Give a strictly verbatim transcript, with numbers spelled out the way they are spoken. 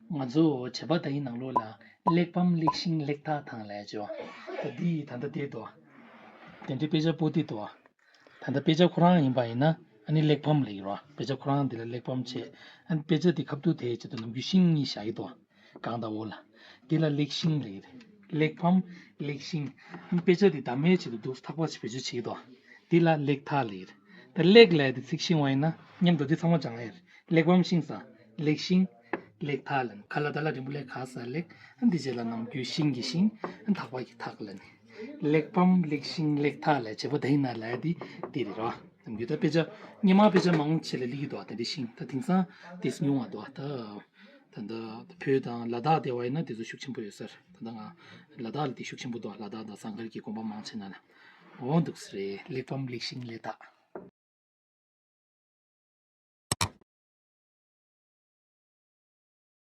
ང་ཚོ་བྱེད་པ་དེའི་ནང་ལོགས་ལ་གླེགས་བམ་གླེགས་ཤིང་གླེགས་ཐག་དང་ལབ་ཀྱི་ཡོད། ད་འདི་ད་ལྟ་དེ་འདུག་དེ་འདྲའི་དཔེ་ཆ་པོ་ཏི་འདུག་ད་ལྟ་དཔེ་ཆ་ཁོ་རང་ཡིན་པ་ཡིན་ན་ཨ་ནི་གླེགས་བམ་ལབ་ཀྱི་རེད། དཔེ་ཆ་ཁོ་རང་འདི་ལ་གླེགས་བམ་བྱས། ཨ་ནི་དཔེ་ཆ་དེ་ཁ་ཐུག་དེའི་ཆེད་དུ་ནམ་རྒྱུན་ཤིང་གཉིས་བཞག་གི་འདུག་གང་དང་འོག་ལ། དེ་ལ་གླེགས་ཤིང་ལབ་ཀྱི་རེད། གླེགས་བམ་གླེགས་ཤིང་། ཨ་ནི་དཔེ་ཆ་དེ་བདག་མེད་ཆེད་དུ་འདུག་ཐག་པ་ཆེ་བེད་སྤྱོད་བྱེད་ཀྱི་འདུག་དེ་ལ་གླེགས་ཐག་ལབ་ཀྱི་རེད། ད་གླེགས་ལབ་དེ་ཚིག་ཤིང་བ་ཡིན་ན་མཉམ་དུ་དེ་ཚང་མ་སྦྱང་ཡ་རེད། གླེགས་བམ་ཤིང་ས། གླེགས་ཤིང་། གླེགས་ཐག་ལབ་ནི། ག་ལ་གདའ་ལ་འགྲེང་བུ་ལེག་ག་ས་གླེགས། ཨ་འདི་རྗེས་ལ་ནམ་རྒྱུན་ཤིང་གི་ཤིང་། ཨ་ཐག་པ་གི་ཐག་ལབ་ནི། གླེགས་བམ་གླེགས་ཤིང་གླེགས་ཐག་ལབ་བྱེད་པ་དེ་ཡིན་ན་ལབ་ཡ་དེ་དེ་རེད་རོ། ནམ་རྒྱུན་ད་དཔེ་ཆ་སྔོན་མ་དཔེ་ཆ་མང་ཆེ་ལ་སླེབས་ཀྱི་འདུག་དེ་འདྲའི་ཤིང་ད་དེང་སང་དེ་ཉུང་བ་འདུག་ད་ད་ད་བོད་དང་ལ་དྭགས་དེ་བ་ཡིན་ན་དེ་ཚོ་ཤུགས་ཆེན་པོ་ཡོད་ས་རེད། ད་ལྟ་ང་ལ་དྭགས་ལ་དེ་ཤུགས་ཆེན་པོ་འདུག་ལ་དྭགས་དང་ཟངས་དཀར་གྱི་དགོན་པ་མང་ཆེ་ན་ལ་འོ་འདུག་ས་རེད། གླེགས་བམ་གླེགས་ཤིང་གླེགས་ཐག